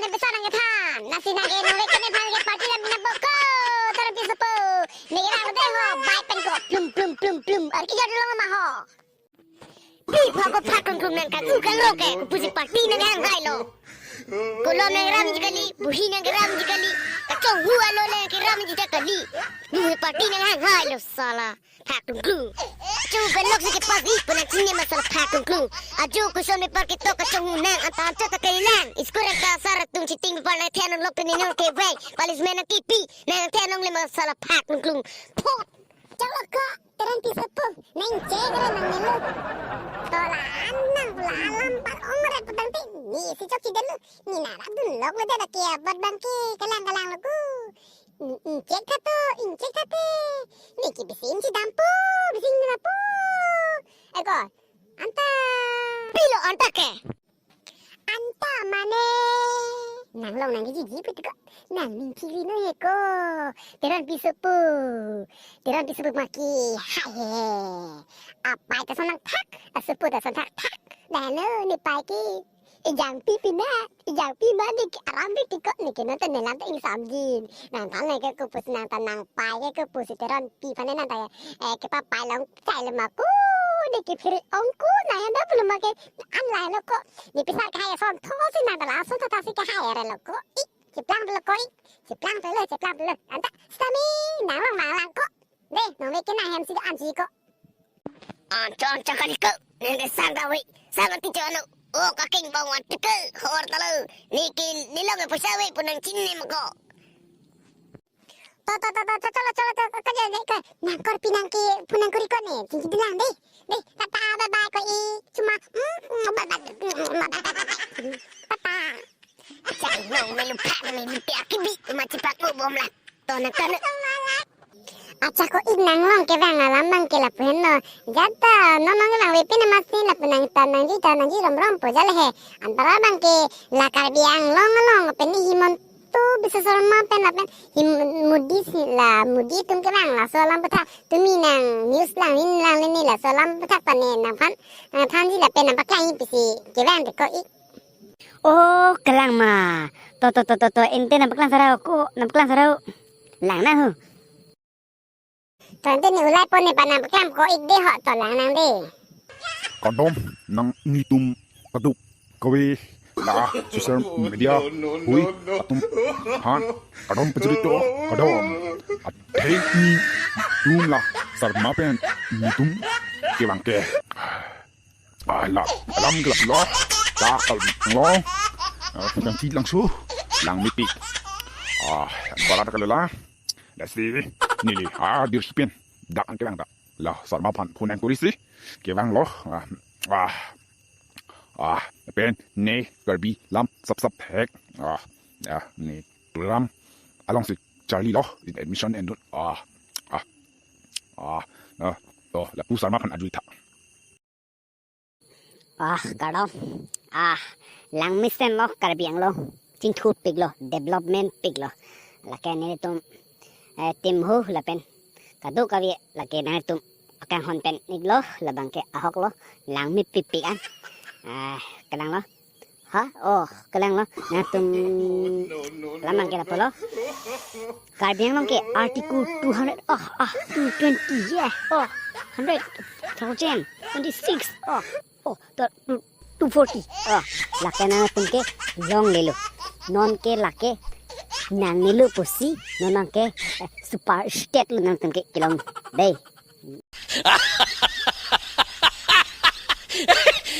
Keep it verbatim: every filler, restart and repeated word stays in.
Bisa nangkethan, lasi nangke nangvek ke nephan ke party lam nangpo ko, Teron Pi Sopo. Neke rang dei ho, bike pen ko, plum, plum, plum, plum. Ar kejor dolo ma ho. Pi pha ko phak klung klung nang kang u kang ro ke, kopusi party nang hang hai lo. Kolom nang ramji kali, bohi nang keramji kali, kachonghu alo le keramji ta kali. Nung party nang hang hai lo sala. Phak klung klung. Chu belok si kepas i, pu nangchini ma sala phak klung klung. Ajo question paper ketok kachonghu nang, anta anchot ta kali lang. School rang kasar atum cheating paper nangthe anong lok pen inong kevang. Policeman nangkipi, nangthe anong le ma sala phak klung klung. Phot. Chalo ko, Teron Pi Sopo, nang che kere nangnelo. To la-an nang, la alam par ong re putangte, ne si chokche detlo, ne nara dunlok lo det ke, abot abang ke, kelang kelang lo ko. Inchek tha to, inchek tha te. Neke bisi inchi dampo, bisi inchi dampo. Eko, anta. Pilo anta ke. Anta mane. Nang long nang kejiji putiko. Nang ning phiri no he ko. Teron Pi Sopo. Teron Pi Sopo ma ke hai he. Apei ta ason nangthak, asopo ta ason thakthak. Dano ne pei ke. Ejang pi pina, ejang pi ma ne ke aram pi tiko ne ke nonta ne lam ta ingsamjin. Nangthan ne ke kopusi nangthan nangpei ke kopusi Teron Pi aphan ne nangta, eh, kepapei long chai lo ma ko, ne ke phiri ong ko, nang yanda pulo ma ke an lai lo ko. Ne pisar kehai ason tho si nangta la ason tho ta si kehai re lo ko. Ik, cheplang lo ko ik, cheplang lo, cheplang lo. Anta, sitame, nang long nang lang ko. Dei, nang vek ke nang hem si anji ko. Anchot anchot kali ko, nang ke sang kave, sang kati chalo. O kaking bang wan tike, hor talo. Ne ke ne long ke poisa ave pu nangchini ma ko. To, to, to, to, to, chalo, chalo, to, to, kaja, kaja, kaja. Nang korpi nang ke, pu nang kori ko ne, chingki bilang dei. Dei, tata, bye bye ko i, chuma, mm, mm, bye bye, mm, bye bye, bye bye. Tata. Achai nong melu pha melu pe akibi ma chepak mo bom la. To nang kan. Acha ko ik nang long kevang alam abang ke lapu henlo. Jata non nong kevang vepi na masi lapu nangthan nangji than nangji rom rom po jale he. Antara abang ke la Karbi Anglong along pen ne Himanta Biswa Sarma pen lapen Him-, Modi si la Modi atum kevang laso alam aphuthak tumi nang news lang nin lang nin laso alam aphuthak ta ne nangphan nangthanji lapen nangpaklangji pisi kevang te ko ik. Oh, kelang ma. To, to, to, to, to, ante nangpaklang sarau ko, nangpaklang sarau. Lang nang ho. To ante ne ulai pon ne pa nangpaklang ko ik dei ho, to lang nang dei. Kardom nang netum kaduk kave la social media hui atum aphan kardom pajirito kardom. Athe netum la Sarma pen netum kevang ke. Ah, la, alam ke lapu lo. La, alam lo. Ah, nang chit langso. Lang mepik. Ah, barat kali la. Lasi, neli, ah, dir sipin. Dak an kelang dak. La, Sarma aphan phone nang kori si. Kevang lo. Ah, ah, ah, pen, ne, Karbi, lam, sap sap hek. Ah, ah, ne, program. Along si, charli lo. In admission and, ah, ah, ah, ah, to, lapu Sarma aphan ajui tha. Ah, kardom. Ah, lang mesen lo Karbi Anglong. Chingthur pik lo, development pik lo. Lake netum, eh, tim ho lapen kaduk kave lake netum akanghon pen ik lo, labang ke ahok lo, lang mepik pik an. Ah, kelang lo. Ha? Oh, kelang lo. Netum lam abang ke lapu lo. Karbi Anglong ke Article two hundred, oh, ah, two twenty, yeah, oh, hundred, thousand, twenty-six, oh, oh, to, two, two forty, oh, lake nangtum ke longlelo. Non ke lake nangnelo pusi, non abang ke, eh, super state lo nangtum ke kelong dei.